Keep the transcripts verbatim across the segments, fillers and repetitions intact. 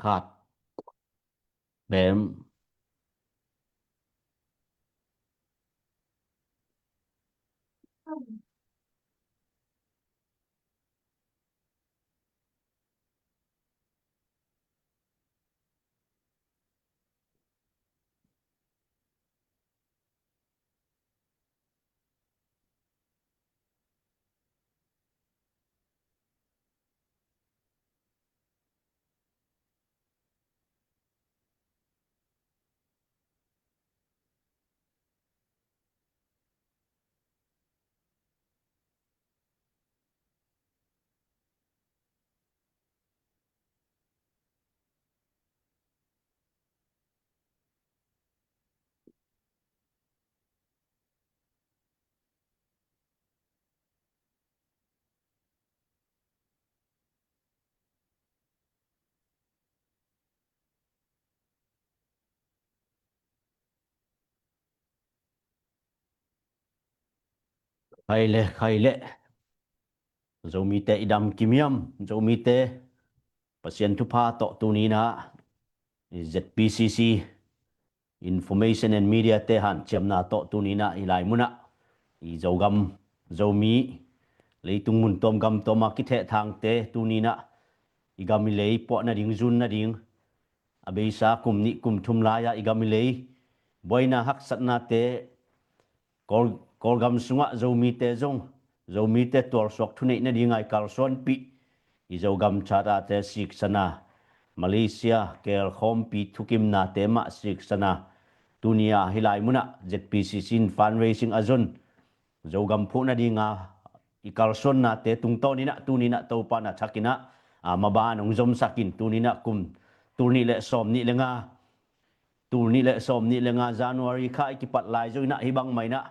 khat bem. Khai le, khai le. Zomite i dam kimiam, Zomite Pasian thupha tawh tuni-in ah, i Z P C C Information and Media te hanciamna tawh tuni-in ah, i lai munah i Zogam, Zomi, leitung mun tuam gam tuam a kithehthangte tuni-in ah i gam i lei puah nading, zun nading, a beisa kum nih kum thum lai-a i gam i lei buaina haksatnate, Kawl, Kawlgam sungah Zomite zong, Zomite tualsuak thuneih nadinga i kalsuanpih i Zogam Charter-te siksana, Malaysia kelkhawmpi thukimnate mah siksana, tuni-a hih lai munah Z P C C in fundraising a zon, Zogam phuh nadinga i kalsuannate tungtawninah tuninah Topa na thakinah, a, maban hong zomsakin tuninah kum tul nih le sawm nih le nga, tul nih le sawm nih le nga January kha i kipat lai zonginah hih bangmah inah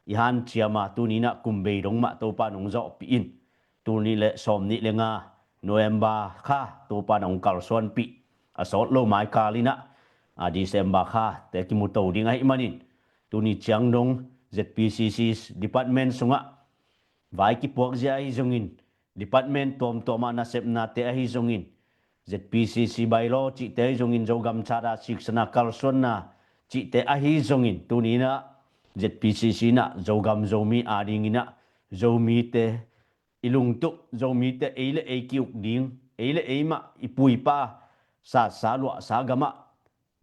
i hanciama tuninah kum bei dong mah Topa nong zawhpih in, tul nih le sawm nih le nga November kha Topa nong kalsuanpih, a sawt lo maikal inah, a, December kha te kimuto ding ahih manin, tuni ciang dong Z P C C department sungah vai kipuakzia ahi zongin, department tuamtuamah nasepnate ahi zongin, Z P C C bylaw cihte ahi zongin, Zogam Charter siksana kalsuanna cihte ahi zongin, tuninah Z P C C inah Zogam Zomi adinginah Zomite i lungtup, Zomite ei le ei ki-uk ding, ei le ei mah i puipa satsa luahsa gamah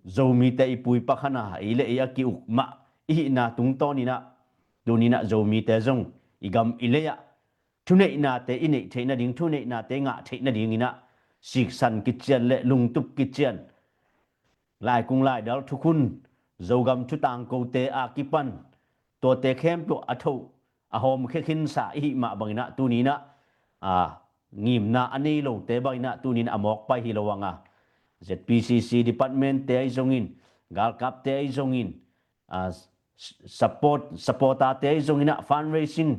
Zomite i puipa khana ei le ei a ki-uk mah i hihna tungtawninah, tuninah Zomite zong i gam i lei-ah thuneihnate i neih theih nading, thuneihnate i ngah theih nadinginah siksan kician le lungtup kician, laikung laidal thukhun, Zogam thutangkote a kipan, tuate khempeuh a thoh, a hawmkhia khinsa i hih mah banginah tuninah, a, ngimna a nei lote banginah tuninah a mawkpai hi lo anga, Z P C C department-te ahi zongin, galkapte ahi zongin, a, support, supporter-te ahi zonginah fundraising,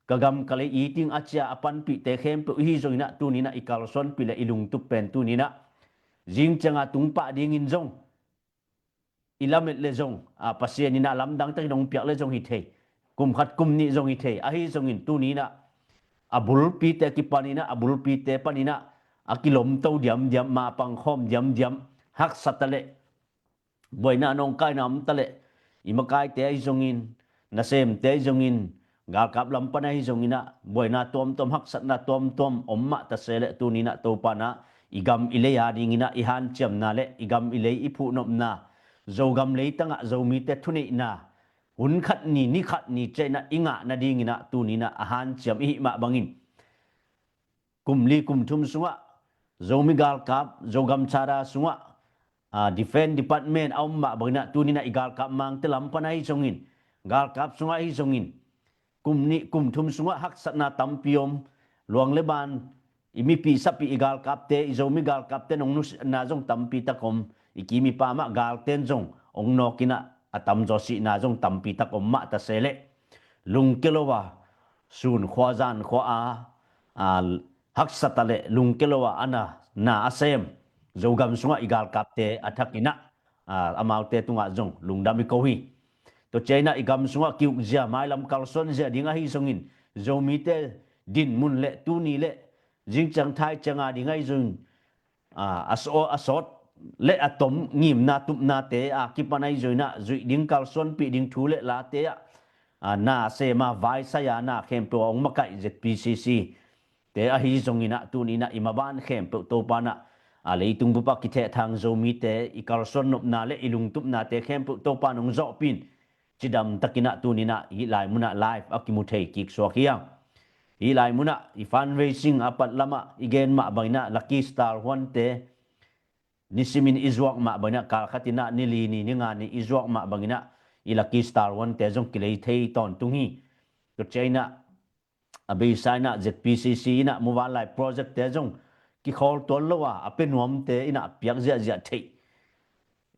ka gam ka lei i ting a cia a panpihte khempeuh i hi zonginah tuninah i kalsuanpih le i lungtup pen tuninah zing cianga tungpah dingin zong i lamet le zong, a, Pasian inah lamdang takin hong piak le zong hi thei, kum khat kum nih zong hi thei, ahi zongin tuninah a bulpite a kipaninah, a bulpite paninah a kilomto diamdiam, mapangkhawm diamdiam, haksata le buaina nawngkaina omta le i makaite ahi zongin, nasemte ahi zongin, galkap lam pan ahi zonginah buaina tuamtuam, haksatna tuamtuam om mah tase le tuninah Topa inah i gam i lei adinginah i hanciamna le i gam i lei i phuhnopna, Zogam leitangah Zomite thuneihna hun khat ni, ni khat ni ciahinah i ngah nadinginah tuninah a hanciam i hih mah bangin, kum li kum thum sungah Zomi galkap, Zogam Charter sungah, a, Defense Department a om mah banginah tuninah i galkap mangte lam pan ahi zongin, galkap sungah ahi zongin, kum nih kum thum sungah haksatna tampi om, luang le ban i mipih sapih i galkapte, i Zomi galkapte nong nusiatna zong tampi tak om, i kim i pam ah galten zong hong nawkinah a tamzaw sihna zong tampi tak om mah tase le, lungkia lo a, sun khua zan khua a, a, haksata le lungkia lo a, a na, na a sem Zogam sungah i galkapte a thakinah, a, amaute tungah zong lungdam i ko hi. Tua ciahinah i gam sungah ki-ukzia, mailam kalsuanzia ding ahi zongin, Zomite dinmun le tuni le zingciang thai cianga ding ahi zongin, a, a sawt le a tom ngimna tupnate a kipan ahi zongin ah zuih ding kalsuanpih ding thu le late ah, a, na sem a vaisai a na khempeuh a hong makaih ZPCC te ahi zongin ah tuni in ah i maban khempeuh Topa in ah, a, leitung bup a kithehthang Zomite i kalsuan nopna le i lungtupnate khempeuh Topa in hong zawhpih in, cidam takin ah tuni in ah hih lai munah live a kimu thei kik suak hi hang. Hih lai munah i fundraising a pat lamah i gen mah bangin ah Lucky Star One te nisimin i zuak mah bangin ah, kalkhat in ah nili ni ninga ni i zuak mah bangin ah i Lucky Star One te zong kilei thei tawntung hi. Tua ciangin ah a beisa in ah ZPCC in ah muvanlai project te zong kikhawl tuan lo a, a pia nuamte in ah piak ziahziah theih.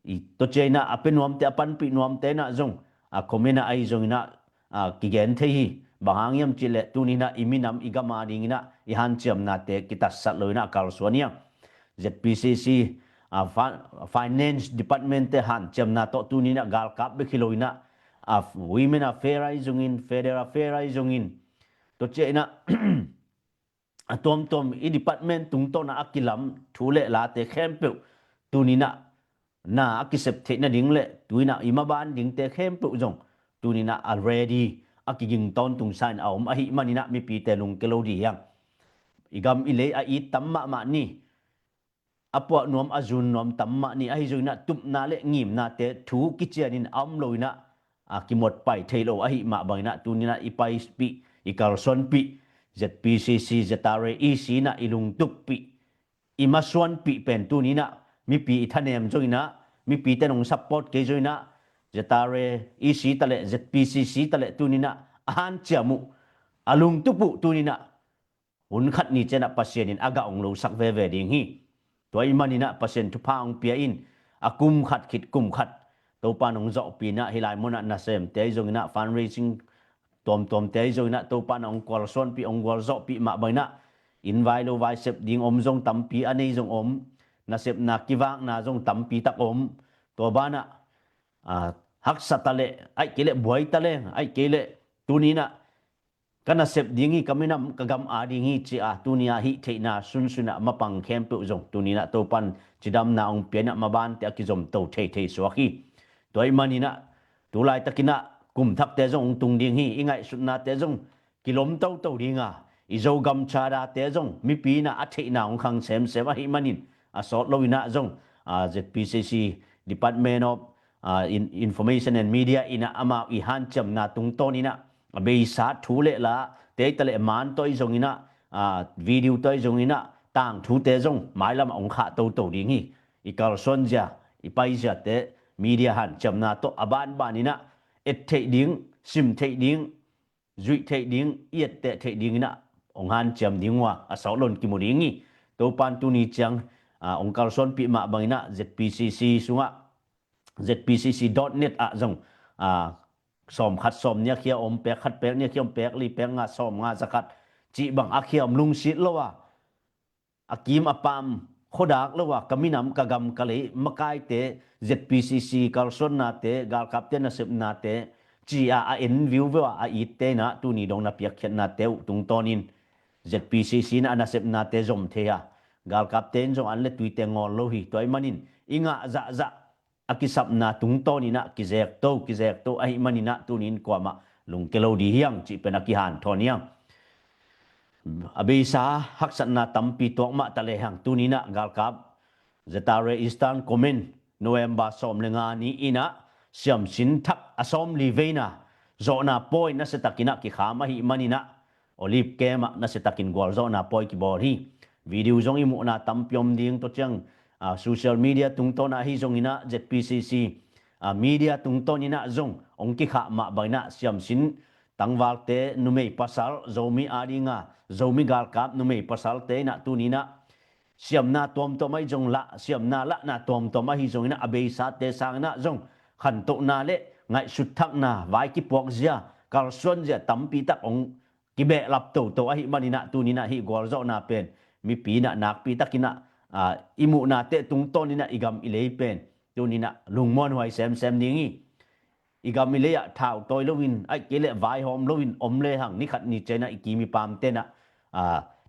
I tua ciangin ah a pia nuamte, a panpih nuamte in ah zong a comment ah ahi zongin ah, a, kigen thei hi. Bang hang hiam cih leh tuni in ah i minam i gam a dingin ah i hanciamnate kitatsat lo in ah kalsuan hi hang. ZPCC, a, fa-, Finance Department te hanciamna tawh tuni in ah galkap bek hi lo in ah, a, Women Affair ahi zongin, Federal Affair ahi zongin, tua ciangin ah a tuamtuam i department tungtawn ah a kilam thu le late khempeuh tuni in ah na a kisep theih nading le tu in ah i maban dingte khempeuh zong tuni in ah a ready a kiging tawntung sa in a om ahih manin ah mipite lungkia lo dih hi hang. I gam i lei a it tam mahmah ni. A puah nuam a zun nuam tam mah ni, ahi zongin ah tupna le ngimnate thu kician in a om lo in ah, a, kimuat pai thei lo ahih mah bangin ah tuni in ah i paipih, i kalsuanpih, ZPCC, ZRA EC in ah i lungtuppih, i masuanpih pen tuni in ah mipi i thanem zongin ah, mipite in hong support kei zongin ah, ZRA EC ta le ZPCC ta le tuni in ah a hanciam uh, a lungtup uh tuni in ah hun khat ni ciang ah Pasian in a gah hong losak veve ding hi. Tua ahih manin ah Pasian thupha hong pia in, a kum khat khit kum khat Topa in hong zawhpih in ah hih lai munah nasemte ahi zongin ah, fundraising tuamtuamte ahi zongin ah Topa in hong kalsuanpih, hong gualzawhpih mah bangin ah inn vai lo vai sep ding om zong tampi a nei zong om, nasepna kivakna zong tampi tak om. Tua banah, a, haksa ta le, ahih kei le buai ta le, ahih kei le tuni in ah ka nasep ding hi, ka minam ka gam a ding hi ci a tuni a hih theihna sunsun ah mapang khempeuh zong tuni in ah Topa in cidamna hong pia in ah mabante a kizom to theithei suak hi. Tua ahih manin ah tu laitakin ah kum thakte zong hong tung ding hi. I ngaihsutnate zong kilom toto ding a, i Zogam cadate zong mipi in ah a theihna hong khang semsem ahih manin a sawt lo in ah zong, a, ZPCC Department of, a, In-, Information and Media in ah amau i hanciamna tungtawn in ah a beisa thu le la, tei ta le man tawh ahi zongin ah, a, video tawh ahi zongin ah tangthute zong mailam ah hong khah toto ding hi. I kalsuan zia, i pai ziate media hanciamna tawh a banban in ah et theih ding, sim theih ding, zuih theih ding, i etteh theih ding in ah hong hanciam ding uh a, a sawt lo in kimu ding hi. Topa in tuni ciang, a, hong kalsuanpih mah bangin ah ZPCC sungah, ZPCC dot net ah zong, a, sawm khat sawm nih a khia om, pek khat pek nih a khia om, pek li pek nga, sawm nga za khat cih bang a khia om lungsit lo a, a kim a pam khuadak lo a, ka minam ka gam ka lei makaite, ZPCC kalsuannate, galkapte nasepnate ci a a en viuveu a, a itte in ah tuni dong na piakkhiatnate uh tungtawn in ZPCC in ah a nasepnate zom thei a, galkapte in zong an le tuite ngawl lo hi. Tua ahih manin i ngah zahzah a kisapna tungtawn in ah kizekto, kizekto ahih manin ah tuni in kuamah lungkia lo dih hi hang cih pen a kihanthawn hi hang. A beisa haksatna tampi tuak mah ta lehang tuni in ah galkap ZRA Eastern Command November sawm le nga ni in ah siamsin thak a sawmli veina zawhna pawi nasia takin ah kikham ahih manin ah Olive Camp ah nasia takin gualzawhna pawi kibawl hi. Video zong i muhna tampi om ding, tua ciang, a, social media tungtawn ah ahi zongin ah ZPCC, a, media tungtawn in ah zong hong kikhah mah bangin ah siamsin tangvalte numei pasal, Zomi a dinga Zomi galkap numei pasalte in ah tuni in ah siamna tuamtuam ahi zong lah, siamna lahna tuamtuam ahi zongin ah a beisate sangin ah zong khantohna le ngaihsut thakna, vai kipuak zia, kalsuan zia tampi tak hong kibehlap toto ahih manin ah tuni in ah hih gualzawhna pen mipi in ah nakpi takin ah, a, i muhnate tungtawn in ah i gam i lei pen tuni in ah lungmuanhuai semsem ding hi. I gam i lei ah thau tawi loin, ahih kei leh vaihawm loin om lehang ni khat ni ciang ah i kim i pamte in ah, a,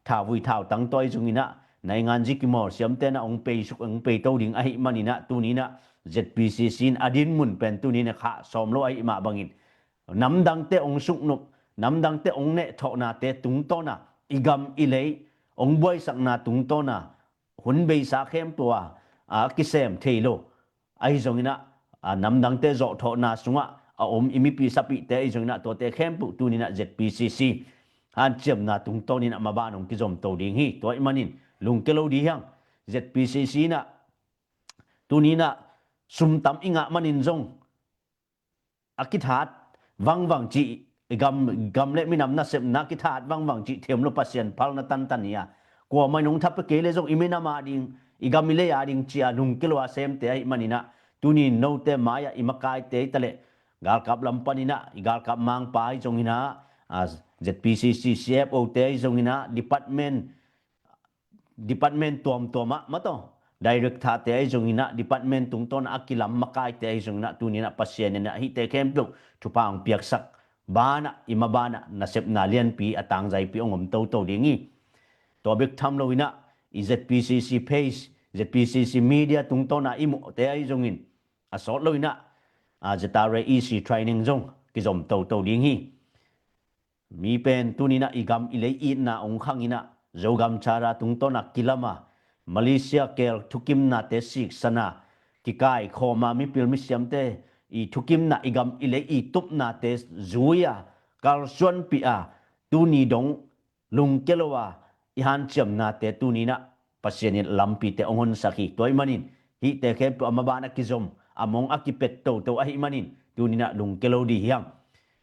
thauvui thautang tawi zongin ah naingan zi kimawl siamte na ong peisuk ong peito ding ahih maninah tuninah Z P C C in a dinmun pen tuninah khah sawm lo ahih mah bangin namdangte ong suknop, namdangte ong nehthawhnate tungtawna i gam i lei ong buaisakna tungtawna hun beisa khempeuh a a kisem thei lo ahi zonginah a namdangte zawhthawhna sungah a om i mipi sapihte ahi zonginah tuate khempeuh tuninah Z P C C hanciamna tungtawninah maban ong kizomto ding hi. Tua ih manin lungke lo di hiang. Z P C C inah tuninah sumtam i ngah manin zong a kithat vangvang cih i gam, gam le minam nasepna kithat vangvang cih thiam lo Pasian phalna tantan hi a, kuamah in hong thapia kei le zong i minam a ding, i gam i lei a ding ci-a lungke lo a semte ahih maninah tunin note mai-ah i makaite hi taleh galkap lam paninah i galkap mangpa hi zonginah a, Z P C C, C F O te hi zonginah department department tuamtuamah mataw director te ahi zonginah department tungtawnah a kilam makaite ahi zonginah tuninah Pasian inah hihte khempeuh thupha hong piaksak banah i mabanah nasepna lianpi a tangzaipi hong om toto ding hi. Tua bek tham loinah i Z P C C page, Z P C C media tungtawnah i muhte ahi zongin a sawt loinah a, Z R A E C training zong kizom toto ding hi. Mi pen tuninah i gam i lei itna ong khanginah Zogam Charter tungtawnah kilama Malaysia kel thukimnate siksana kikaikhawma mipil misiamte i thukimna i gam i lei i tupnate zui-a kalsuanpih a tuni dong lungke lo a i hanciamnate tuninah Pasian in lampite ong honsak hi. Tua ih manin hihte khempeuh a maban a kizom a mong a kipet toto ahih manin tuninah lungke lo di hiang.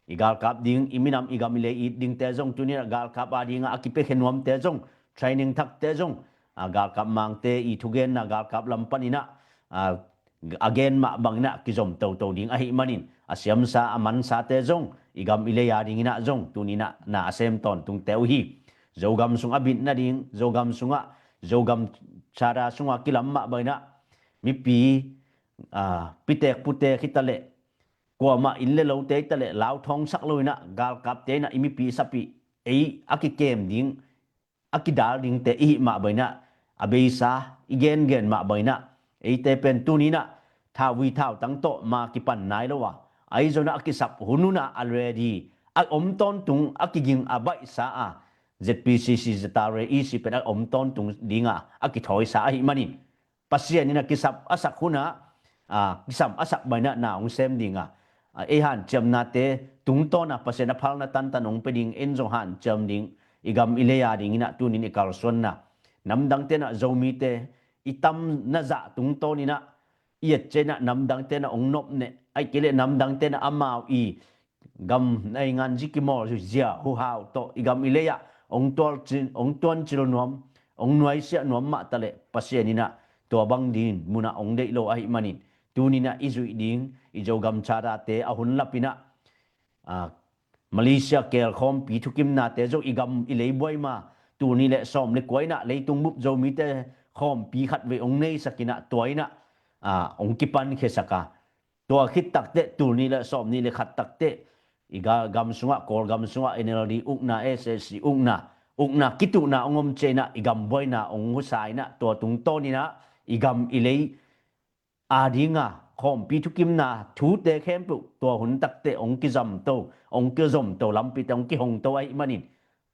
I galkap ding i minam i gam i lei it dingte zong tuninah galkap a dinga a kipiakhia nuamte zong training thakte zong a galkap mangte i thugenna galkap lam paninah a a gen mah banginah kizom toto ding ahih manin a siamsa a mansate zong i gam i lei a dinginah zong tuninah na a sem tawntungte uh hi. Zogam sung a bit nading Zogam sungah Zogam Charter sungah kilam mah banginah mipi a pitek putek hi taleh kuamah inn le lote hi taleh lauthawngsak loinah galkapte inah i mipi i sapih ei a kikem ding a kidal dingte ihih mah banginah a beisa i gengen mah banginah eite pen tuninah thauvui thautang tawh ma kipan nai lo a ahi zonah a kisap hun hunah a ready a om tawntung a kiging a baihsa a Z P C C Z R A E C pen a om tawntung dinga a kithawisa ahih manin Pasian in a kisap a sak hunah a kisam a sak banginah na hong sem dinga ei hanciamnate tungtawnah Pasian a phalna tantan hong pia ding en zong hanciam ding i gam i lei a dinginah tunin i kalsuanna namdangte nah Zomite i tam na zah tungtawninah i etcianah namdangte nah hong nopneh aih kei leh namdangte nah amau i gam naingan zi kimawl zia huhau tawh i gam i lei-ah hong tuancil nuam hong nuaisiah nuam mah taleh Pasian inah tua bang ding munah hong deih lo ahih manin tuninah i zuih ding i Zogam Charter-te a hun lapinah Malaysia kelkhawmpi thukimnate zong i gam i lei buai ma tul nih le sawm le kua inah leitung bup Zomite khawmpi khatvei hong neisakinah tua inah hong kipankhiasak a tua khit takteh tul nih le sawm nih le khat takteh i gam sungah Kawlgam sungah N L D ukna S A C ukna ukna kituhna hong om cianginah i gam buaina hong husa inah tua tungtawninah i gam i lei a dinga khawmpi thukimna thute khempeuh tua hun takteh hong kizamto hong kizomto lampite hong kihongto ahih manin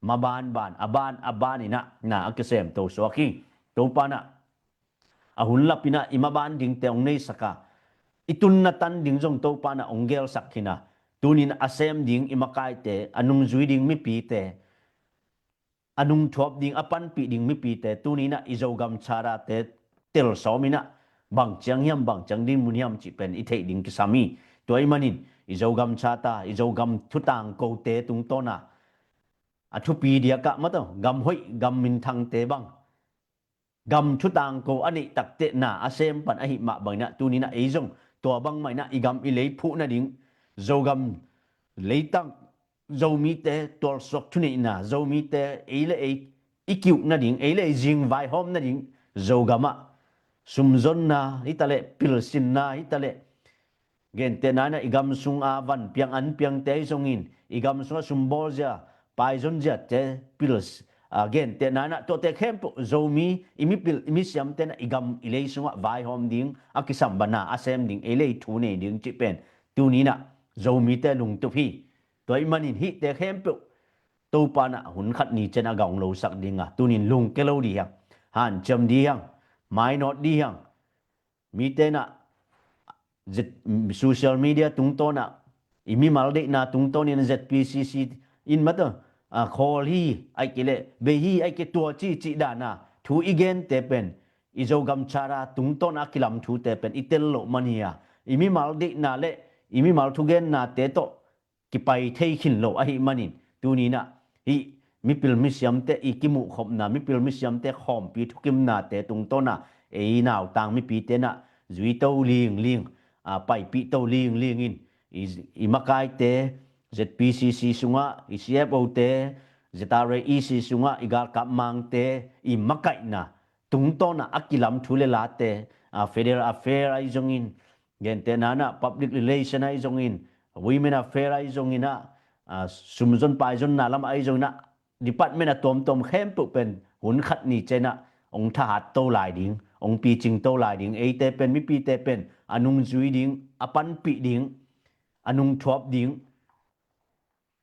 mabanban a ban a ban inah na a kisemto suak hi. Topa nah a hun lapinah i maban dingte hong neisaka i tunna tan ding zong Topa nah hong gelsak khin a tunin a sem ding i makaite a nungzui ding mipite a nungthuap ding a panpih ding mipite tuninah i Zogam Charter-te tel sawminah bang ciang hiam bang ciang dinmun hiam cih pen i theih ding kisam hi. Tua ih manin i Zogam Charter i Zogam thutangkote tungtawna a thupi diakah mataw gam hoih gam minthangte bang gam thutangko a neih takteh na a sem pan ahih mah banginah tuninah ei zong tua bangmah inah i gam i lei phuh nading Zogam leitang Zomite tualsuak thuneihna Zomite ei le ei i kiuh nading ei le ei zingvaihawm nading Zogamah sumzonna hitaleh pilsinna hitaleh gentehna inah i gam sunga vanpiang anpiangte ahi zongin i gam sungah sumbawlzia paizonziate pils a, gentehna in ah tuate khempeuh Zomi i mipil i misiamte in ah i gam i lei sungah vaihawm ding, a kisambanna a sem ding, ei le ei thu nei ding cih pen tuni in ah Zomite lungtup hi. Tua ahih manin hihte khempeuh Topa in ah hun khat ni ciang a gawng losak ding a, tuni in lungke lo dih hang, hanciam dih hang, mainawt dih hang. Mite in ah Z- social media tungtawn ah i mimal deihna tungtawn in Z P C C in mata, a, khawl hi, ahih kei leh bei hi, ahih kei tua ci cih dan a thu i gente pen i Zogam Charter tungtawn a kilam thute pen i tel loh man hi a, i mimal deihna le i mimal thugennate tawh kipai thei khin lo ahih manin, tuni in ah hih mipil misiamte i kimuhkhopna, mipil misiamte khawmpi thukimnate tungtawn ah ei nautang mipite in ah zuito lingling, a, paipih to lingling in i, i makaite Z P C C sungah, i C F O te, Z R A E C sungah i galkap mangte i makaihna tungtawn ah a kilam thu le late, a, federal affair ahi zongin, gentehna in ah public relation ahi zongin, women affair ahi zongin ah, a, sumzon paizonna lam ahi zongin ah, department a tuamtuam khempeuh pen hun khat ni ciang ah hong thahat to lai ding, hong picing to lai ding, eite pen, mipite pen a nungzui ding, a panpih ding, a nungthuap ding,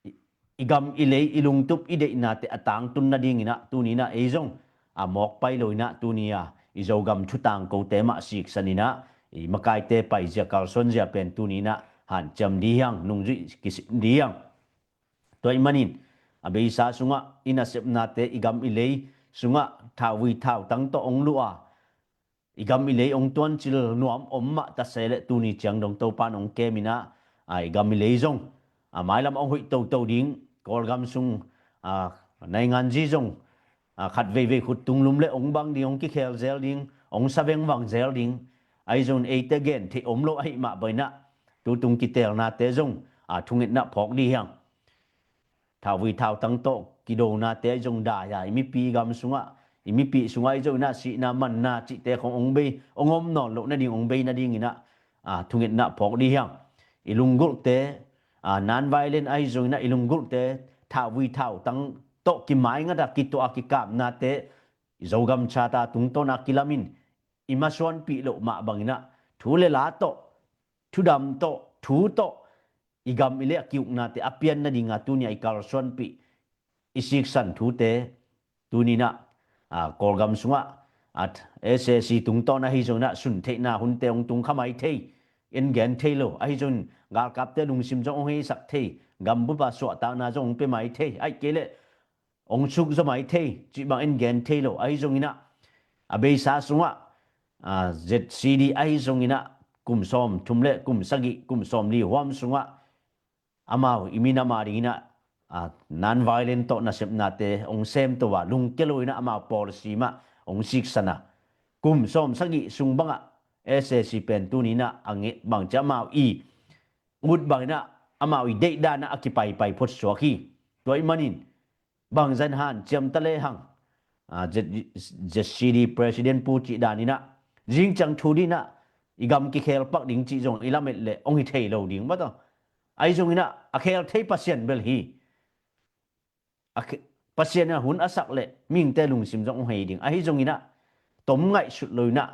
i, i gam i lei, i lungtup, i deihnate a tangtun nading in ah tuni in ah ei zong a mawk pai lo in ah tuni a i Zogam thu tangkote mah siksan in ah i makaite paizia kalsuanzia pen tuni in ah hanciam dih hang, nungzuih kisim dih hang. Tua ahih manin a beisa sungah i nasepnate, i gam i lei sungah thauvui thautang tawh hong luh a, i gam i lei hong tuancil nuam om mah ta se leh tuni ciang dong Topa in hong kem in ah, a, i gam i lei zong a mailam hong hoih toto ding, Kawlgam sung, a, nainganzi zong, a, khat veivei khut tunglum le hong bang ding, hong kikhel zel ding, hong sa vengvang zel ding. Ahi zongin eite gen theih om lo ahih mah bang in ah tutung kiteelnate zong, a, thungetna phawk dih hang. Thauvui thautang tawh kidonate ahi zong dai a, i mipi gam sungah, i mipi sungah ahi zongin ah sihna manna cihte khong hong bei, hong om nawn loh nading, hong bei nading in ah, a, thungetna phawk dih hang. I lunggulhte, a, non-violent ahi zongin ah i lunggulhte thauvui thautang tawh kimaingat a kituah a kikapnate i Zogam Charter tungtawn a kilam in i masuanpih loh mah bang in ah thu le la tawh, thudam tawh, thu tawh i gam i lei a ki-uknate a pian nading a tuni a i kalsuanpih, i siksan thute tuni in ah, a, Kawlgam sungah, a, S A C tungtawn ahi zongin ah suntheihna hunte hong tung kha mai thei, en gen thei lo. Ahi zongin galkapte lungsim zong hong heisak thei, gambup a suahtakna zong hong pia mai thei, ahih kei leh hong sukzaw mai thei cih bang en gen thei lo. Ahi zongin ah a beisa sungah, a, Z C D ahi zongin ah kum sawmthum le kum sagih, kum sawmli huam sungah amau i minam a dingin ah, a, non-violent tawh nasepnate hong semto a, lungkia lo in ah amau policy mah hong siksan a, kum sawmsagih sung bangah S A C pen tuni in ah a ngeh bangci amau i ut bang in ah amau i deihdan ah a kipaipai photsuak hi. Tua ahih manin bangzah in hanciam ta lehang, a, Z-, Z C D President Pu cih dan in ah zing ciang thu dih in ah i gam kikhel pak ding cih zong i lamet leh hong hi thei lo ding mah tawh. Ahi zongin ah a khel thei Pasian bel hi. A khe-, Pasian in ah hun a sak leh mihingte lungsim zong hong hei ding. Ahi zongin ah tom ngaihsut lo in ah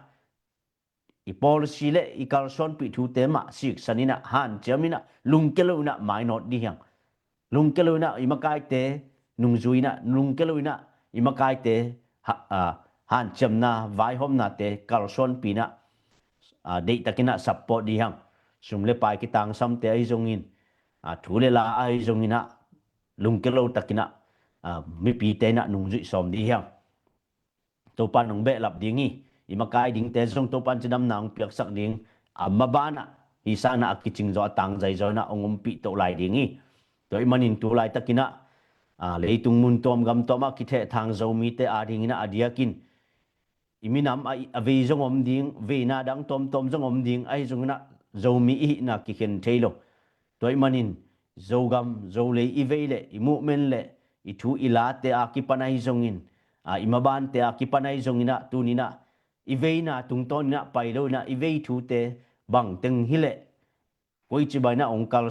i policy le i kalsuanpih thute mah siksan in ah, hanciam in ah, lungkia lo in ah mainawt dih hang. Lungkia lo in ah i makaite nungzui in ah, lungkia lo in ah i makaite ha-, a, hanciamna, vaihawmnate kalsuanpih in ah, a, deihtak in ah support dih hang. Sum le pai kitangsamte ahi zongin, a, thu le la ahi zongin ah, lungkia lo tak in ah, a, mipite in ah nungzuih sawm dih hang. Topa in hong behlap ding hi. I makai dingte zong Topa in cidamna hong piaksak ding. A maban ah, hih sangin ah a kicing zaw, a tangzai zaw in ah hong ompih toh lai ding hi. Tua ahih manin tu laitak in ah, a, leitung mun tuam gam tuam ah kithehthang Zomite a dingin ah a diakin i minam ah a vei zong om ding, veina dang tuamtuam zong om ding, ahi zongin ah Zomi i hihna kikhen thei lo. Tua ahih manin Zogam, Zolei i vei le i movement le i thu i late a kipan ahi zongin, a, i mabante a kipan ahi zongin ah, tuni in ah i veina tungtawn in ah pai lo in ah i vei thute bangteng hi leh koici bang in ah hong kal,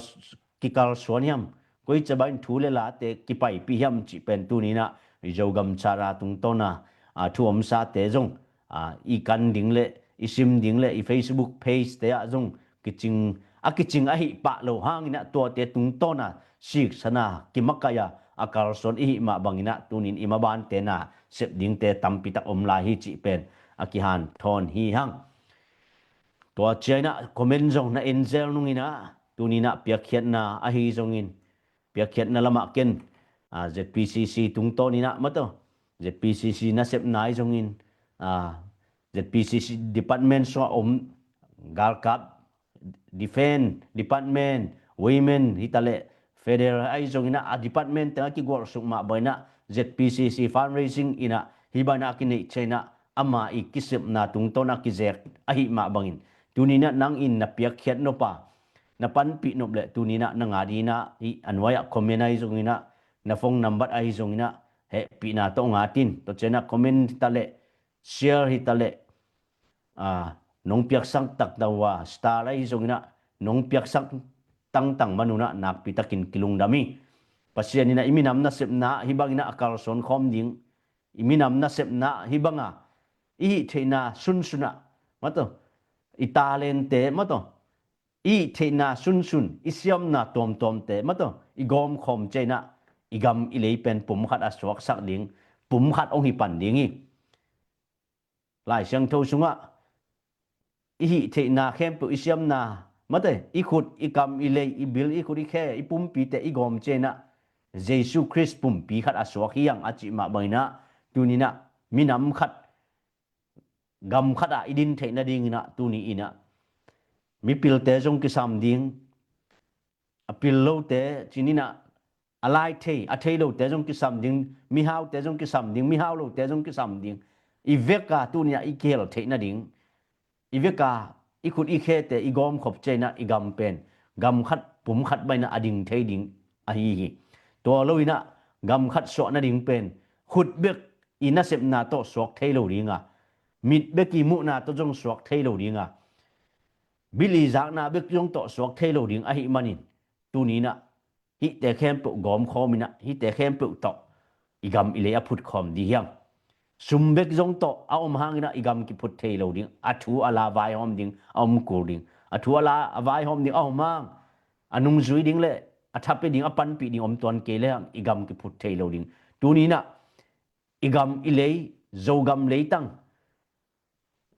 kikalsuan hiam, koici bang in thu le late kipaipih hiam cih pen tuni in ah i Zogam Charter tungtawna a thu omsate zong a i kan ding le i sim ding le i Facebook page te ah zong kicing a kicing ahi pah lo hanginah tuate tungtawna siksana kimakaih a a kalsuan ihi mah banginah tunin i mabante na sep dingte tampitak om lai hi cih pen a kihanthawn hi hang. Tua ciainah comment zong na enzel nunginah tuninah piakkhiatna ahi zongin piakkhiatna lamah ken ZPCC tungtawninah mato ZPCC nasepna ahi zongin ZPCC department sungah om galkap, defense department, women hitaleh federal ahi zonginah a department tengah kigualsuk mah bainah ZPCC fundraising inah hi bainah a kineih ciainah ama i kisepna tungtawn a kizek ahi mah bangin tuninah nang in na piakkhiat nop a na panpih nop le tuninah na nga dinah hi a nuai-ah comment ahi zonginah na phone nambat ahi zonginah hehpihna tawh ngatin tua cianah comment hitaleh share hitaleh nong piaksak taktak uh a star ahi zonginah nong piaksak tangtang manunah nakpitakin kilungdam hi. Pasian inah i minam nasepna hi banginah a kalsuan khawm ding i minam nasepna hi banga i hih theihna sunsunah mato i talente mato i hih theihna sunsun i siamna tuamtuamte mato i gawmkhawm ciainah i gam i lei pen pumkhat a suaksak ding pumkhat hong hi pan ding hi. Lai Siangtho sungah i hih theihna khempeuh i siamna mate i khut i kam i lei i bil i khut i khe i pumpite i gawm ciainah Jesu Khrist pumpi khat a suak hi ang a cih mah banginah tuninah minam khat gam khatah i din theih nadinginah tuni inah mipilte zong kisam ding a pil lote cininah a lai thei a thei lote zong kisam ding mihaute zong kisam ding mihau lote zong kisam ding i veka tuninah i kihel theih nading i veka i khut i khete i gawmkhop ciainah i gam pen gam khat pum khat bainah a ding thei ding ahi hi. Tua loinah gam khat suah nading pen khut bek i nasepna tawh suak thei lo dinga mit bek i muhna tawh zong suak thei lo dinga bil i zakna bek zong tawh suak thei lo ding ahi manin tuninah hihte khempeuh gawmkhawminah hihte khempeuh tawh i gam i lei a phutkhawm dih hiang. Sum bek zong tawh a om hanginah i gam kiphut thei lo ding a thu a la vaihawm ding a om kul ding a thu a la a vaihawm ding a om hang a nungzui ding le a thapi ding a panpih ding om tuan kei le hang i gam kiphut thei lo ding. Tuninah i gam i lei Zogam leitang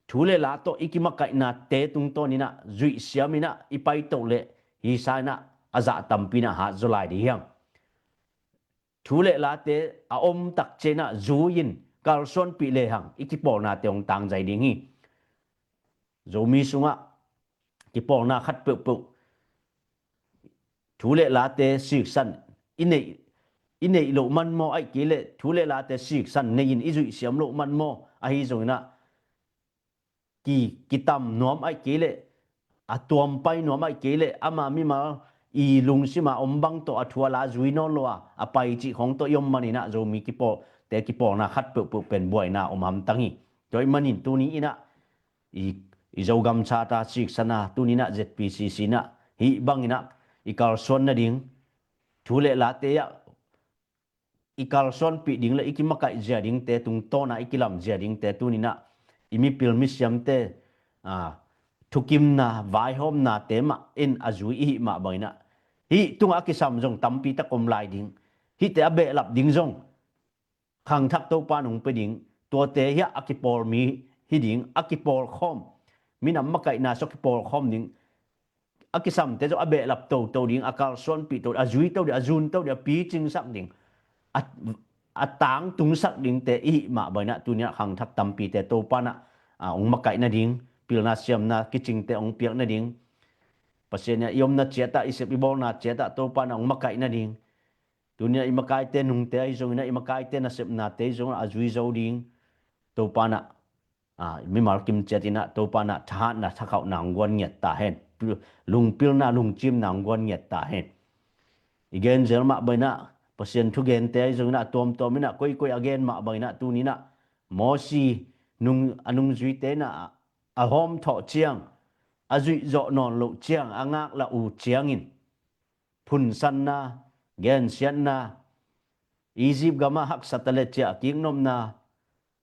thu le la tawh i kimakaihna te tungtawninah zuihsiaminah i paito le hisa inah a zah tampinah hat zaw lai dih hiang. Thu le late a om tak ciainah zui-in kalsuanpih lehang i kipawlnate hong tangzai ding hi. Zomi sungah kipawlna khat peuhpeuh thu le late siksan i neih i neih loh man maw aih kei leh thu le late siksan nei-in i zuihsiam loh man maw ahi zonginah ki kitam nuam aih kei leh a tuampai nuam aih kei leh ama mimal i lungsima om bang tawh a thu a la zui nawn lo a a pai cih khawng tawh i om maninah Zomi kipawlte kipawlna khat peuhpeuh pen buaina om hamtang hi. Tua ih manin tuni inah i i Zogam Charter siksana tuninah ZPCC inah hih banginah i kalsuan nading thu le late ah i kalsuanpih ding le i kimakaih zia dingte tungtawna i kilam zia dingte tuninah i mipil misiamte thukimna vaihawmnate mah in a zui i hih mah banginah hih tungah a kisam zong tampitak om lai ding hihte a behlap ding zong khangthak Topa nong pia ding tuate hiah a kipawl mi hi ding a kipawlkhawm minam makaihna sua kipawlkhawm ding a kisamte zong a behlap toto ding a kalsuanpih to a zui to ding a zun to ding a picingsak ding a tangtungsak dingte i hih mah banginah tuninah khangthak tampite Topa nah hong makaih nading pilna siamna kicingte hong piak nading Pasian inah i omna ciatah i sep i bawlna ciatah Topa nah hong makaih nading tuninah i makaite nungte ahi zonginah i makaite nasepnate ahi zonginah a zui zo ding Topa nah mimal kim ciatinah Topa nah thahatna thakhauhna hong guan ngiat ta hen. Lungpilna lungcimna hong guan ngiat ta hen. I genzel mah banginah Pasian thugente ahi zonginah a tuamtuaminah koikoi a gen mah banginah tuninah Mosi a nungzuite inah a hawmthawh ciang a zuihzawh nawn loh ciang a ngaklah uh ciangin phunsanna gensiatna Egypt gamah haksa ta le ciah kik nopna,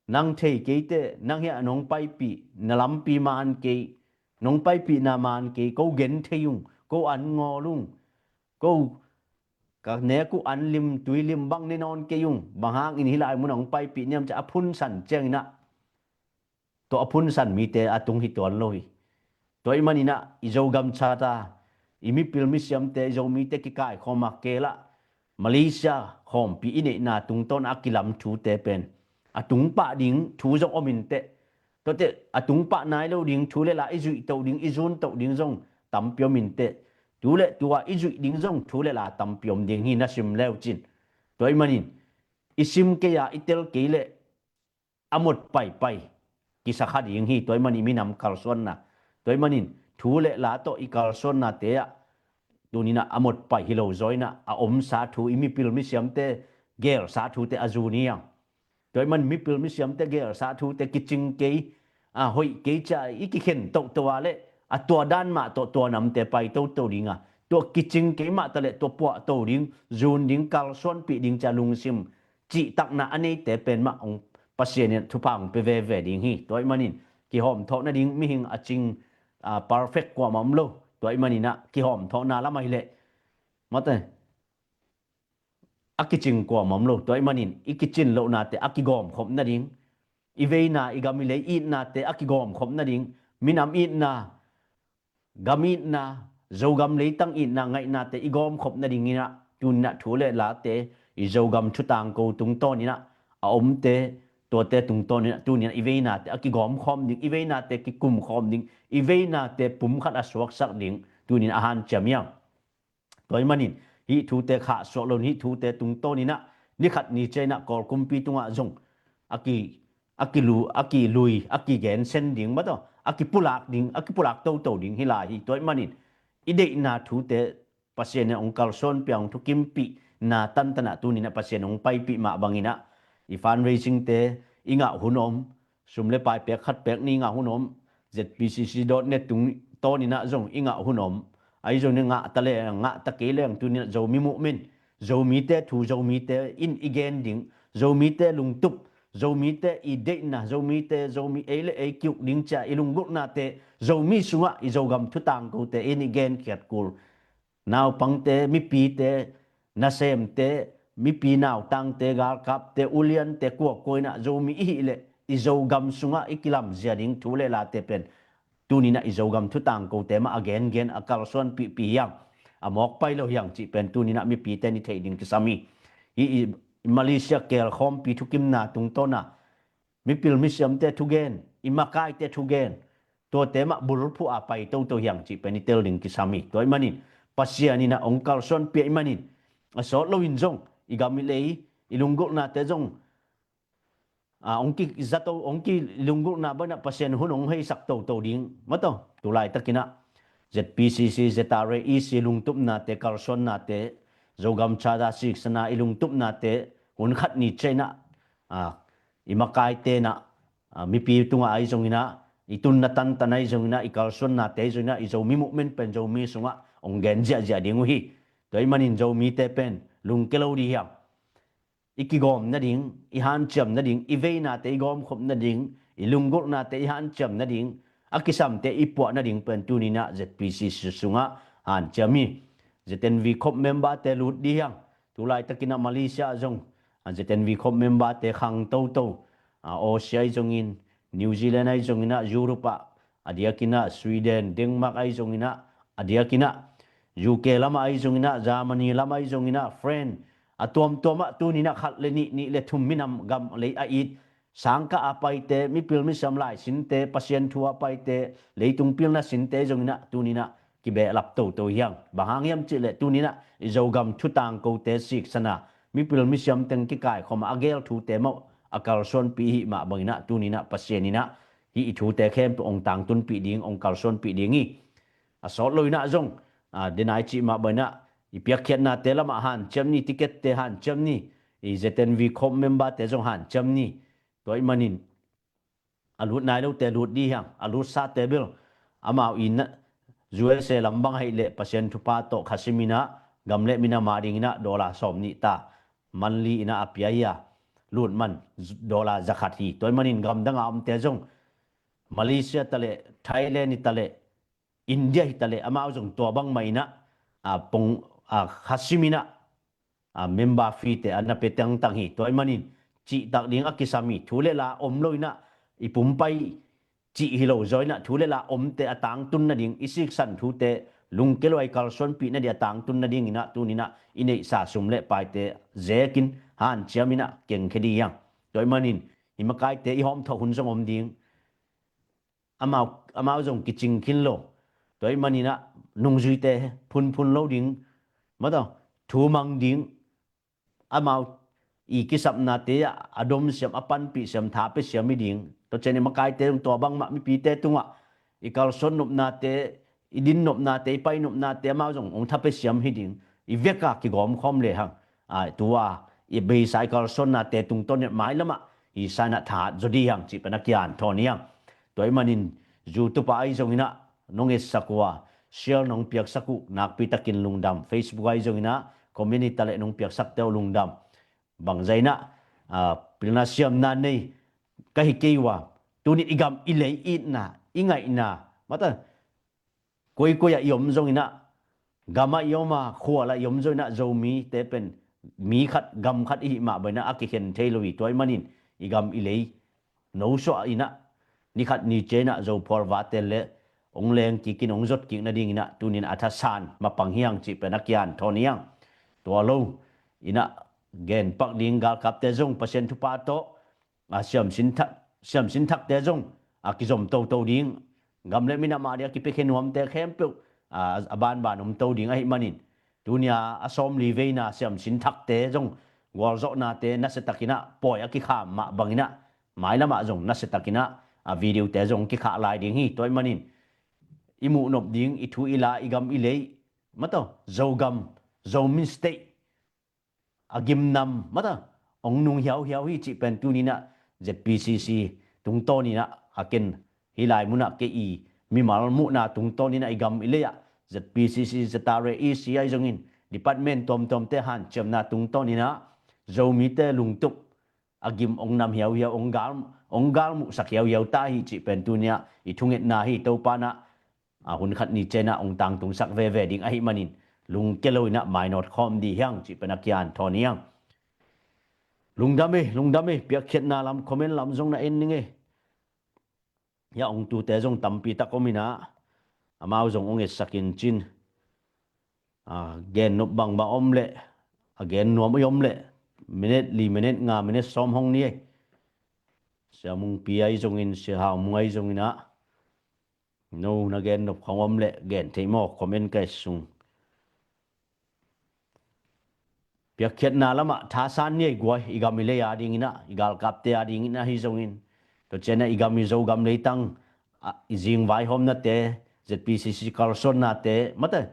nang thei keite, nang hiah nong paipih, na lampi man kei, nong paipihna man kei, ko gen thei ung, ko an ngawl ung, ko ka nek uh an lim, tui lim bang ne nawn kei ung, bang hangin hih lai munah hong paipih niam ciah a phunsan cianginah, tua a phunsan mite a tung hi tuan lo hi. Tua ih maninah i Zogam Charter, i mipil misiamte, i Zomite kikaikhawm a kelah Malaysia khawmpi i neihna tungtawn a kilam thute pen a tungpah ding thu zong om inteh. Tuate a tungpah nai lo ding thu le la i zuih toh ding, i zun toh ding zong tampi om inteh. Tu le tua i zuih ding zong thu le la tampi om ding hi, na sim leu cin. Tua ih manin i sim kei a i tel kei leh a mot paipai kisa kha ding hi. Tua ih manin minam kalsuanna, tua ih manin thu le la tawh i kalsuannate ah tuninah a mot pai hi lo zaw inah a omsa thu, i mipil misiamte gelsa thute a zun hi hang. Tua ih man mipil misiamte gelsa thute kicing kei, a hoih kei ciah i kikhen tohtoh a le a tua dan mah tawh tua namte pai toto dinga, tua kicing kei mah ta le tua puah to ding, zun ding, kalsuanpih ding ciah lungsim cihtakna a neite pen mah hong Pasian in thupha hong pia veve ding hi. Tua ih manin kihawm thawh nading mihing a cing, a, perfect kuamah om lo. Tua ih maninah kihawm thawhna lam ahileh mate a kicing kuamah om lo. Tua ih manin i kicin lohnate a kigawmkhop nading, i veina, i gam i lei itnate a kigawmkhop nading, minam itna, gam itna, Zogam leitang itna ngaihnate i gawmkhop nadinginah tuninah thu le late, i Zogam thutangko tungtawninah a omte, tuate tungtawninah tuninah i veinate a kigawmkhawm ding, i veinate kikumkhawm ding, i veinate pumkhat a suaksak ding tuninah a hanciam hiang. Tua ih manin hih thute khahsuak loin hih thute tungtawninah nikhat ni ciah inah Kawl kumpi tungah zong a ki, a kilu, a kilui, a kigensen ding mataw, a kipulak ding, a kipulak toto ding hi lai hi. Tua ih manin i deihna thute Pasian in hong kalsuanpih a, hong thukimpihna tantanah tuninah Pasian in hong paipih mah banginah i fundraisingte i ngah hun om, sum le pai pek khat pek ni ngah hun om, Z P C C dot net tungtawninah zong i ngah hun om. Ahi zongin ngah ta le ngah ta kei leng tuninah Zomi movement, Zomite thu Zomite in i gen ding, Zomite lungtup, Zomite i deihna, Zomite Zomi ei le ei kiuk ding ciah i lunggulhnate Zomi sungah i Zogam thutangkote in i genkhiat kul. Naupangte, mipite, nasemte, mipi nautangte, galkapte, uliante, kuakua inah Zomi i hih leh i Zogam sungah i kilamzia ding thu le late pen tuninah i Zogam thutangkote mah a gengen a kalsuanpihpih hiang, a mawkpai lo hiang cih pen tuninah mipite ni theih ding kisam hi. Hih i Malaysia kelkhawmpi thukimna tungtawna mipil misiamte thugen, i makaite thugen, tuate mah bulphuh a pai toto hiang cih pen i tel ding kisam hi. Tua ih manin Pasian inah hong kalsuanpih ih manin a sawt loin zong i gam i lei, i lunggulhnate zong a hong kizato, hong kilunggulhna banah Pasian hun hong heisak toto ding mataw. Tulaitakinah Z P C C, Z R A, E C lungtupnate, kalsuannate, Zogam Charter siksana i lungtupnate hun khat ni ciah inah, a, i makaite inah, a, mipi tungah ahi zonginah, i tunna tantan ahi zonginah, i kalsuannate ahi zonginah, i Zomi movement pen Zomi sungah hong gen ziahziah ding uh hi. Tua ih manin Zomite pen lungkia lo dih hiang. I kigawm nading, i hanciam nading, i veinate i gawmkhop nading, i lunggulhnate i hanciam nading, a kisamte i puah nading pen tuninah Z P C C sungah hanciam hi. Z N V Corp memberte lut dih hiang. Tulaitakinah Malaysia zong a Z N V Corp memberte khang toto, a, Aussie ahi zongin, New Zealand ahi zonginah, Europe ah, a diakinah Sweden, Denmark ahi zonginah, a diakinah U K lamah ahi zonginah, Germany lamah ahi zonginah, France, a tuamtuamah tuninah khat le nih, nih le thum minam gam lei a it sangkah a paite, mipil misiam lai sinte, Pasian thu a paite, leitung pilna sinte zonginah tuninah kibehlap toto hiang. Bang hang hiam cihleh tuninah i Zogam thutangkote siksana mipil misiam teng kikaikhawm a gel thute mawh a kalsuanpih i hih mah banginah tuninah Pasian inah hih i thute khempeuh hong tangtunpih ding, hong kalsuanpih ding hi. A sawt loinah zong, a, denai cih mah banginah i piakkhiatnate lamah hanciam ni, tickette hanciam ni, i Z N V Corp memberte zong hanciam ni. Tua ih manin a lut nai lote lut dih hiang, a lutsate bel amau in U S A lam bang ahih leh Pasian thupha tawh khasiminah gam le minam a dinginah dollar sawm nih ta. monthly in ah a pia hi a, lut man dollar za khat hi. Tua ahih manin gamdang a omte zong Malaysia taleh, Thailand hi taleh, India hi taleh, amau zong tua bangmah in ah, a pong, a khasim in ah, a member fee te a na pia tangtang hi. Tua ahih manin cihtak ding a kisam hi. Thu le la om lo in ah, i pumpai cih hi lo zaw in ah, thu le la omte a tangtun nading, i siksan thute lungkia lo a i kalsuanpih nading a tangtun nading in ah, tuni in ah i neihsa sum le paite zekin hanciam in ah kengkhia ding hi hang. Tua ahih manin i makaite i hawmthawh hun zong om ding. Amau, amau zong kicing khin lo. Tua ahih manin ah nungzuite phunphun lo ding, mataw, thu mang ding, amau i kisapnate ah a domsiam, a panpihsiam, tha pesiam hi ding. Tua ciang i makaite zong tua bangmah mipite tungah i kalsuan nopnate, i din nopnate, i pai nopnate amau zong hong tha pesiam hi ding. I vek a kigawmkhawm lehang, a, tua i beisa i kalsuannate tungtawn in ah mailamah i sa in ah thahat zaw ding hi hang cih pen a kihanthawn hi hang. Tua ahih manin YouTube ah ahi zongin ah nong etsak uh a, share nong piaksak uh nakpi takin lungdam. Facebook ah ahi zongin ah comment hi taleh nong piaksakte uh lungdam. Bangzah in ah, a, pilna siamna nei ka hi kei uh a, tuni i gam i lei itna, i ngaihna, mataw, koikoi ah i om zongin ah, gam ah i om a, khua ah i om zongin ah, Zomite pen mi khat, gam khat i hih mah bangin ah a kikhen thei lo hi. Tua ahih manin i gam i lei nosuah in ah, ni khat ni ciang in ah Zophual vate le hong leng kik in, hong zot kik nadingin ah tuni in ah a thasan mapang hi hang cih pen a kihanthawn hi hang. Tua lo in ah genpak ding galkapte zong Pasian thupha tawh, a, siamsin thak, siamsin thakte zong a kizom toto ding. Gam le minam a ding a kipiakhia nuamte khempeuh, a, a banban om to ding ahih manin, tuni a a sawmli veina siamsin thakte zong gualzawhnate nasiatakin ah pawi a kikham mah bangin ah mailamah zong nasiatakin ah a videote zong kikhah lai ding hi. Tua ahih manin i muhnop ding, i thu i la, i gam i lei, mataw, Zogam, Zomi State a gimnam, mataw, hong nung hiauhiau hi cih pen tuni in ah Z P C C tungtawn in ah, a ken hih lai mun ah kei i mimal muhna tungtawn in ah, i gam i lei ah Z P C C, Z R A, E C ahi zongin department tuamtuamte hanciamna tungtawn in ah Zomite lungtup a gim hong nam hiauhiau, hong gal, hong galmuhsak hiauhiau ta hi cih pen tuni ah i thungetna hi. Topa in ah, a, hun khat ni ciang in ah hong tangtungsak veve ding ahih manin, lungkia lo in ah mainawt khawm ding hi hang cih pen a kihanthawn hi hang. Lungdam e, lungdam e, piakkhiatna lam, comment lam zong na en ning e. Hiah hong tute zong tampi tak om in ah, amau zong hong etsak in cin. A, gen nop bangbang om leh, a gen nuam i om leh, minute li, minute nga, minute sawm hong ni ei. Sia Mungpi ahi zongin, Sia Hau Mung ahi zongin ah, no na gen nop khong om leh gen thei maw, comment ka et sung. Piakkhiatna lamah thasan ni ei guai, i gam i lei a dingin ah, i galkapte a dingin ahi zongin, tua ciang in ah i gam i Zogam leitang, a, i zing vaihawmnate, Z P C C kalsuannate, mate,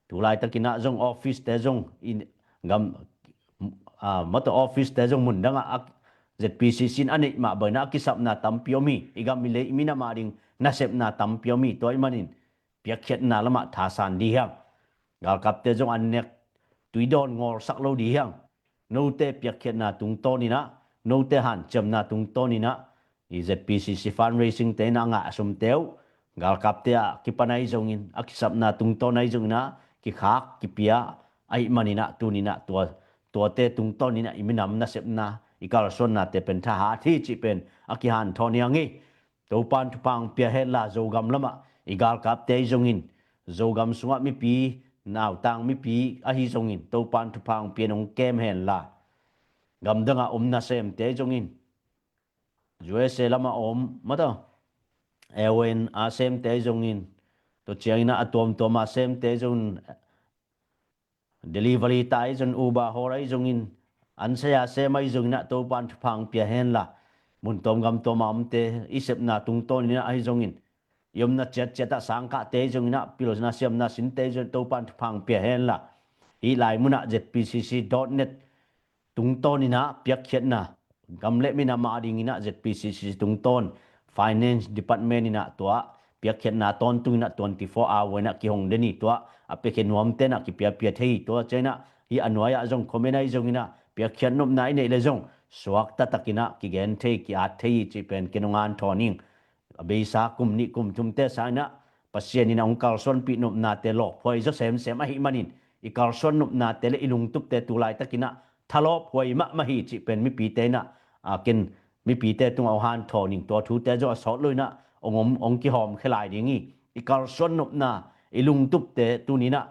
tu laitakin ah zong office-te zong i gam, a, mate, office-te zong mundang ah, a, Z P C C in a neih mah bangin ah a kisapna tampi om hi. I gam i lei, i minam a ding nasepna tampi om hi. Tua ahih manin piakkhiatna lamah thasan ding hi hang. Galkapte zong an nek, tui dawn ngawlsak lo ding hi hang. Note piakkhiatna tungtawn in ah, note hanciamna tungtawn in ah, i Z P C C fundraising-te in a ngah a sumte uh, galkapte a kipan ahi zongin, a kisapna tungtawn ahi zongin ah, kikhak, kipia ahih manin ah, tuni in ah, tua, tuate tungtawn in ah, i minam nasepna, i kalsuannate pen thahat hi cih pen a kihanthawn hi hang hi. Topan thupha hong pia henla, Zogam lamah i galkapte ahi zongin, Zogam sungah mipi, nautang mipi ahi zongin, Topan thupha hong pia in hong kem henla. Gamdang a om nasemte ahi zongin, U S A lamah om, mataw, airline a semte ahi zongin, tua ciangin ah a tuamtuam a semte ahi zongin, delivery ta ahi zongin, Uber hawl ahi zongin, an saya sem ahi zongin ah, Topan thupha hong pia henla. Mun tuam gam tuam a omte, i sepna tungtawn in ah ahi zongin, i omna ciatciat ah sangkahte ahi zongin ah, pilna siamna sinte ahi zongin, Topan thupha hong pia henla. Hih lai mun ah Z P C C dot net tungtawn in ah piakkhiatna, gam le minam a dingin ah Z P C C tungtawn finance department in ah tua piakkhiatna tawntung in ah twenty four hour in ah kihong den hi. Tua a piakhia nuamte in ah kipiapia thei hi. Tua ciang in ah hih a nuai ah zong comment ahi zongin ah piakkhiat nopna i neih le zong suakta takinah kigen thei, ki-at thei hi cih pen ken hong hanthawn ing. A beisa kum nih kum thumte sanginah Pasian in a hong kalsuanpih nopnate lawphuai zaw semsem ahih manin, i kalsuan nopnate le i lungtupte tu laitakinah thalawphuai mahmah hi cih pen mipite inah, a, ken mipite tungah hong hanthawn ing. Tua thute zong a sawt lo inah hong om, hong kihawmkhia lai ding hi. I kalsuan nopna, i lungtupte tuninah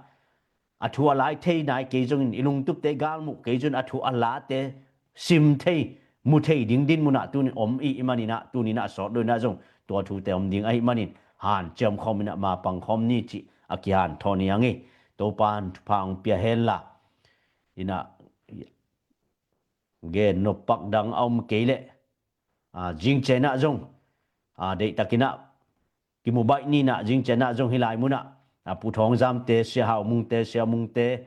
a thu a lai thei nai kei zongin, i lungtupte i galmuh kei zongin, a thu a late sim thei, mu thei ding dinmunah tunin om i hih maninah, tuninah a sawt lo inah zong tua thute om ding ahih manin hanciam khawm inah mapang khawm ni cih a kihanthawn hi hang hi. Topan thupha hong pia henla, inah gen noppak dang a om kei leh, a, zingcianah zong, a, deihtakinah kimu baih ninah zingcianah zong hih lai munah, a, Pu Thawng Zamte, Sia Hau Mungte, Sia Mungte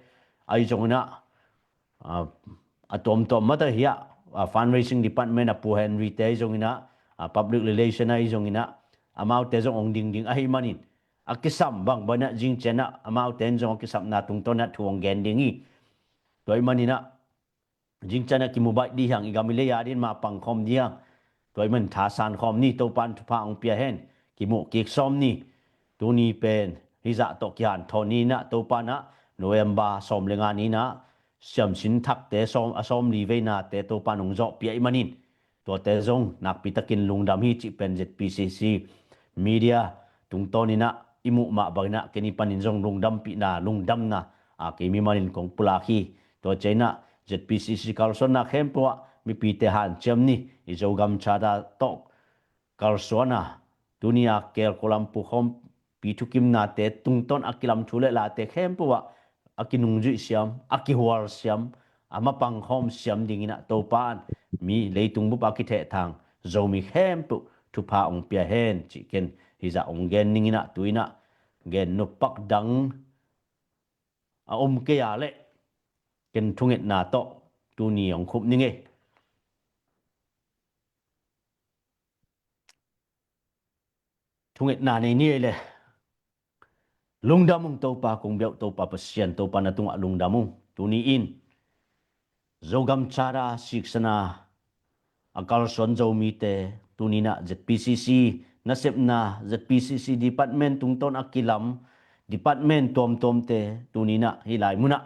ahi zonginah, a, a tuamtuam mata hiah, a, fundraising department a Pu Henry te ahi zonginah, a, public relation ahi zonginah, amaute zong hong dingding ahih manin, a kisam bangbang inah zingcianah amaute in zong a kisapna tungtawnah thu hong gen ding hi. Tua ahih maninah zingcianah kimu baih dih hang, i gam i lei adin mapang khawm dih hang. Tua ahih manin thasan khawm ni, Topan thupha hong pia hen. Kimuh kik sawm ni. Tuni pen hizah tawh kihanthawn ninah, Topanah November sawm le nga ninah siamsin thakte sawm, a sawm li veinate Topan hong zawhpih ahih manin, tuate zong nakpitakin lungdam hi cih pen Z P C C media tungtawninah i muh mah banginah ken i panin zong lungdampihna, lungdamna, a, kei mimalin kong pulak hi. Tua cianginah Z P C C kalsuanna khempeuh ah mipite hanciam ni. I Zogam Charter tawh kalsuana, tuni a Kuala Lumpur khawmpi thukimnate tungtawn a kilam thu le late khempeuh ah a kinungzuih siam, a kihual siam, a mapang khawm siam dinginah Topan mi leitung bup a kithehthang Zomi khempeuh thupha hong pia hen cih ken hizah hong gen ninginah, tuinah gen noppak dang a om kei a leh ken thungetna tawh tuni hong khup ning ei. Thungetna nei ni ei le. Lungdam ung Topa, kong biauh Topa Pasian, Topa na tungah lungdam ung. Tuni in Zogam Charter siksana a kalsuan Zomite, tuninah Z P C C nasepna, Z P C C department tungtawn a kilam department tuamtuamte, tuninah hih lai munah,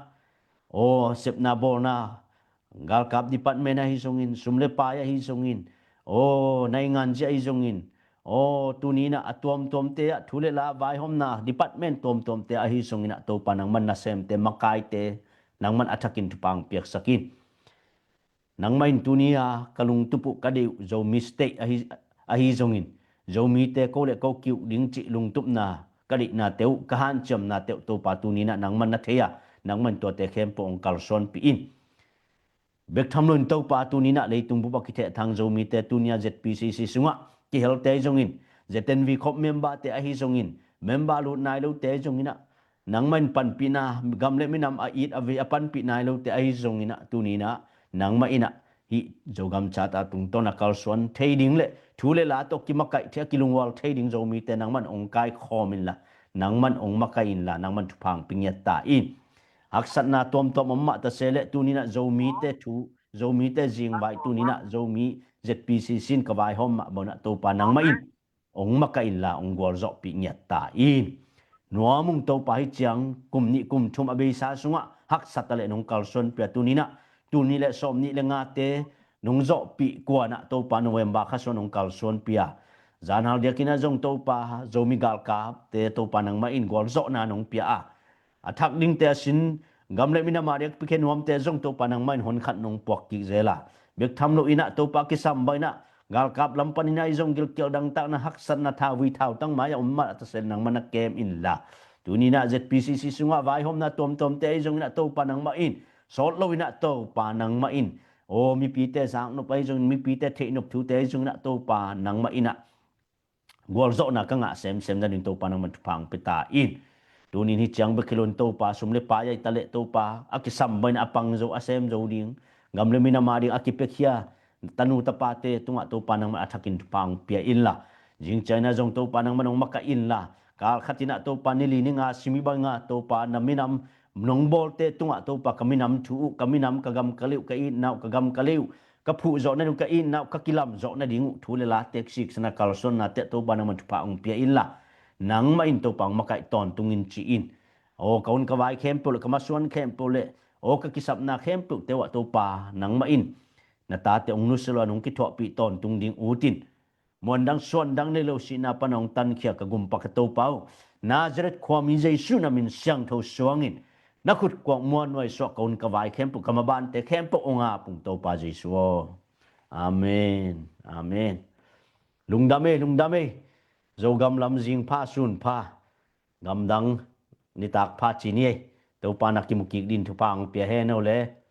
aw, sepna bawlna galkap department ahi zongin, sum le pai ahi zongin, aw, nainganzi ahi zongin, aw, tuninah a tuamtuamte ah thu le la vaihawmna department tuamtuamte ahi zonginah Topa nangman nasemte, makaite nangman a thakin thupha hong piaksak in. Nangmah in tuni a ka lungtup uh, ka deih uh Zomi state ahi, ahi zongin, Zomite ko le ko ki-uk ding cih lungtupna, ka deihnate uh, ka hanciamnate uh Topa tuninah nangman na thei a, nangman tuate khempeuh hong kalsuanpih in. Bek tham loin Topa tuninah leitung bup a kithehthang Zomite tunia Z P C C sungah kihelte ahi zongin, Z N V khop memberte ahi zongin, member lut nai lote ahi zonginah, nangmah in panpihna, gam le minam a it a vei a panpih nai lote ahi zonginah, tuninah nangmah inah hih Zogam Charter tungtawn a kalsuan thei ding le thu le la tawh kimakaih thei a, kilunghual thei ding Zomite nangmah in hong kaikhawm inla, nangmah in hong makaih inla, nangmah in thupha hong pia ngiat ta in. Haksatna tuamtuam om mah ta se le tuninah Zomite thu, Zomite zingvai tuninah Zomi Z P C C in ka vaihawm mah banah Topa nangmah in hong makaih inla, hong gualzawhpih ngiat ta in. Nuam ung Topa, hih ciang kum nih kum thum a beisa sungah haksa ta le nong kalsuan pia tuninah, tuni le sawm nih le ngate nong zawhpih kuanah Topa November kha suan nong kalsuan pia. Zanhal diakinah zong Topa Zomi galkapte Topa nangmah in gualzawhna nong pia a, a thak dingte a sin gam le minam a diak pikhe nuamte zong Topa nangmah in honkhat nong puak kik zel a, bek tham loinah Topa kisam banginah galkap lam paninah ahi zong, gilkial dangtakna, haksatna, thauvui thautang mai-ah om mah ta se le nangmah na kem inla, tuninah Z P C C sungah vaihawmna tuamtuamte ahi zonginah Topa nangmah in sawt loinah Topa nangmah in, aw, mipite zaknop ahi zongin, mipite theihnop thute ahi zonginah Topa nangmah inah gualzawhna ka ngah semsem nading Topa nangmah in thupha hong pia ta in. Tunin hih ciang bek hi loin Topa sum le pai ahi ta le Topa a kisam banginah a pang zo a sem zo ding, gam le minam a ding a kipiakhia tanu tapate tungah Topa nangmah in a thakin thupha hong pia inla, zing ciangin ah zong Topa nangmah in hong makaih inla, kal khatin ah Topa ni li ni nga sim hi banginah Topa na minam nong bawlte tungah Topa ka minam thu uh, ka minam ka gam ka leuh, ka itna uh ka gam ka leuh, ka phuh zawh nading uh, ka itna uh ka kilam zawh nading uh thu le late, siksana kalsuannate Topa nangman thupha hong pia inla, nangmah in Topa hong makaih tawntung in ci in. Aw ka hun ka vai khempeuh le ka masuan khempeuh le aw ka kisapna khempeuhte uh ah Topa nangmah in na tate hong nusia lo a nong kithuahpih tawntung ding ut in. Muandang suandang nei lo sihna pana hong tankhia ka gumpa ka Topa uh, Nazareth khuami Jesu na min siangtho suangin na khutkuak muannuai suah ka hun ka vai khempeuh, ka mabante khempeuh hong ap ung Topa Jesu aw. Amen. Amen. Lungdam ei, lungdam ei. Zogam lam zing pha, sun pha, gamdang nitak pha ci ni ei. Topa na kimukik din thupha hong pia hen aw le.